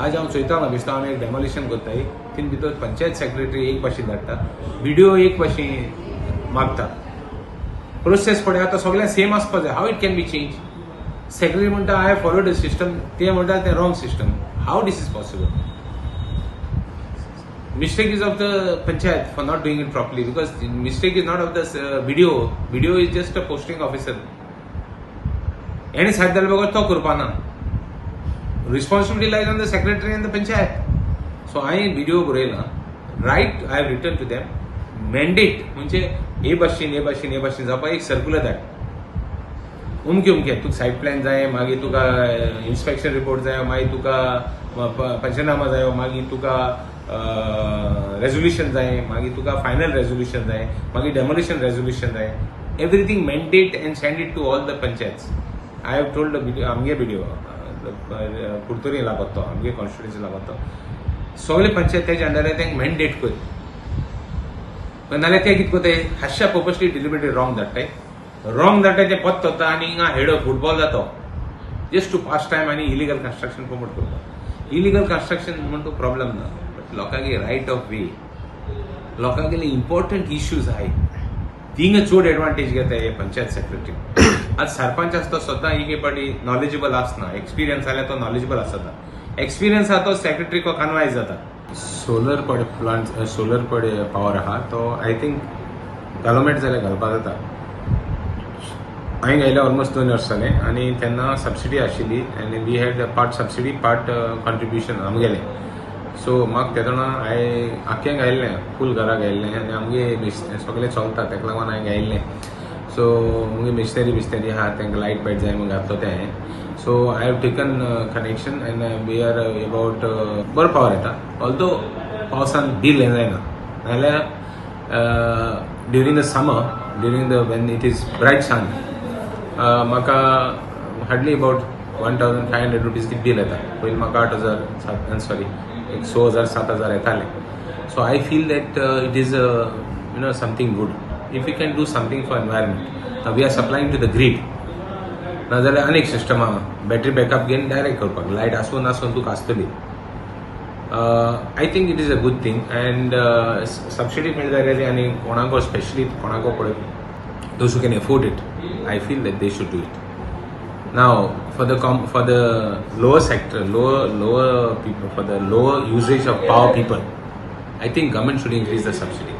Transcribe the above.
आज हांव चोयतालो बेश्टो, आमी एक डेमोलिशन करताय, तीन भितर पंचायत सेक्रेटरी एक भाशेन धाडटा, बीडीओ एक भाशेन मागता. प्रोसेस पळय आतां सगळें सेम आसपा जाय. How it can be change? Secretary म्हणटा, "I followed the system." ते म्हणटा तें wrong system. How this is possible? Mistake is of the panchayat for not doing it properly, because the mistake is not of the BDO. BDO is just a posting officer. एणे सायद जाल्यार बगर तो करपा ना. Responsibility lies on the secretary and the panchayat. So हांवें BDO बरयलां, right? I have written to them, mandate म्हणजे हे भाशेन, हे भाशेन, हे भाशेन जावपाक एक सर्कुलर धाड. उमके उमके तुका सायट प्लॅन जाय, मागीर तुका इन्स्पेक्शन रिपोर्ट जाय, मागीर तुका पंचनामा जायो, मागीर तुका रेजोल्युशन जाय, मागीर तुका फायनल रेजोल्युशन जाय, मागीर डेमोलिशन रेजोल्युशन जाय. Everything mandate and send it to all the panchayats. I have told आमगे बीडीओ कुडतरी लागत तो, आमगे कॉन्स्टिट्युन्सी लागत तो, सगळे पंचायत तेच्या अंडर तांकां मॅन्डेट कर. नाल्यार ते कितें करताय, हातशा पर्पसली डिलिबरेटली रॉंग धाडटाय, रॉंग धाडटाय. ते पत्तो वता आनी हिंगा हेडो फुटबॉल जातो, जस्ट टू पास टायम आनी इलिगल कन्स्ट्रक्शन प्रमोट करता. इलिगल कन्स्ट्रक्शन म्हण तो प्रॉब्लम ना, बट लोकांगे रायट ऑफ वे, लोकांगेले इम्पॉर्टंट इश्यूज आहाय, थिंगा चड एडवांटेज घेता हे पंचायत सेक्रेटरी. आज सरपंच आसता स्वता एक पाटी नॉलेजेबल आसना. एक्सपिरियन्स जाल्यार तो नॉलेजेबल आसता, एक्सपिरियन्स आहा तो सेक्रेटरी कन्वायज जाता. सोलर पळय प्लांट, सोलर पळय पावर आहा तो I think घालोमेट जाल्यार घालपाक जाता. हांवें घायले ऑलमोस्ट 2 वर्स जालें आनी तेन्ना सबसिडी आशिल्ली आनी we had part subsidy, part contribution आमगेलें. सो म्हाका तेदोना हांवें आख्खें घायल्लें, फूल घरा घायल्लें आनी आमगे सगळें चलता, तेका लागून हांवें घायल्लें. सो मुगे मिशनरी बिशनरी आहा, तांकां लायट बायट जाय म्हूण घातलो तें हांवें. So I have taken connection and we are about बरो पावर येता, ऑल्दो पावसान बील हें जायना. नाल्यार during the summer, during the when it is bright sun, म्हाका hardly about ₹1500 कितें बील येता. पयलीं म्हाका 8000 सात, सॉरी, एक 6000 7000 येताले. So I feel that it is something good if you can do something for environment. We are supplying to the grid. नाजाल्यार आनीक सिस्टम आहा, बॅटरी बॅकअप घेवन डायरेक्ट करपाक, लायट आसूं नासूं तुका आसतली. I think it is a good thing and subsidy मेळटा जाल्यार आनी कोणाको, स्पेशली कोणाको पळय, those who can afford it, I feel that they should do it. Now, for the lower sector, lower people, for the lower usage of power people, I think government should increase the subsidy.